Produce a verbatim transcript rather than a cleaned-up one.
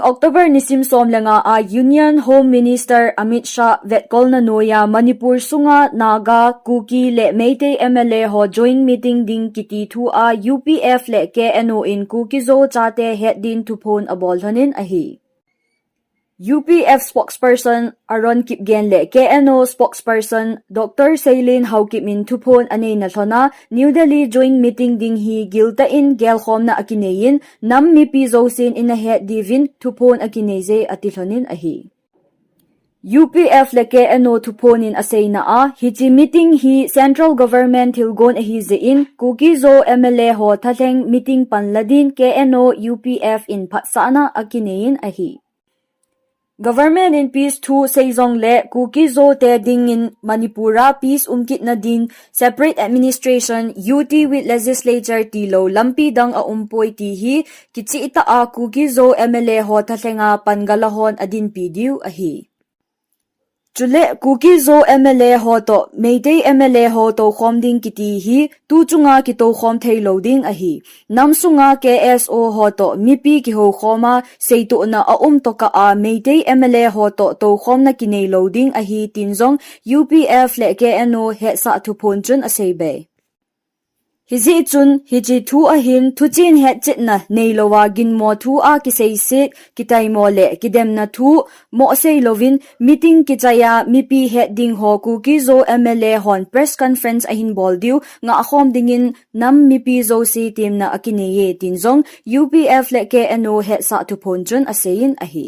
October nisim som le nga a Union Home Minister Amit Shah vetkolna noiya Manipur sunga Naga, Kuki le Meitei M L A ho joint meeting ding kiti thu a U P F le K N O in Kuki Zo chate het din thuphon abol lhonin ahi. U P F spokesperson Aaron Kipgen le K N O spokesperson Doctor Seilin Haokip in thuphon aneina lhona New Delhi joint meeting ding hi giltah in gelkhomna akineiyin nam mipi jousen ina het diuvin thuphon akineiye ati lhonin ahi. U P F le K N O thuphon in aseina a, hiche meeting hi Central Government thilgon ahi jeh in, Kuki Zo M L A ho thalheng meeting panla din K N O U P F in phatsahna akineiyin ahi. Government in peace thu sei jongle Kuki Zo te dingin Manipur a peace umkitna din separate administration, U T with legislature tilou lampi dang aumpoi ti hi kichehtah a Kuki Zo M L A ho thalhenga pangala hon adinpi diu ahi. Chule Kuki Zo M L A ho toh Meitei M L A ho toukhom ding kiti hi tu chunga kitoukhom theilou ding ahi. Nam sunga K S O ho toh mipi kihoukhoma seitohna aum tokah a Meitei M L A ho toh toukhomna kineilou ding ahi tin jong U P F le K N O hetsah thuphon chun aseibe. Hijeh chun hiche thu ahin thuchen hetchetna neilouva ginmo thu a kiseiset, kitaimo le kidemna thu mohsei louvin meeting kichaiya mipi het ding ho Kuki Zo M L A hon press conference ahin bol diu ngahkhom dingin nam mipi jouse temna akineiye tin jong U P F le K N O hetsah thuphon chun aseiyin ahi.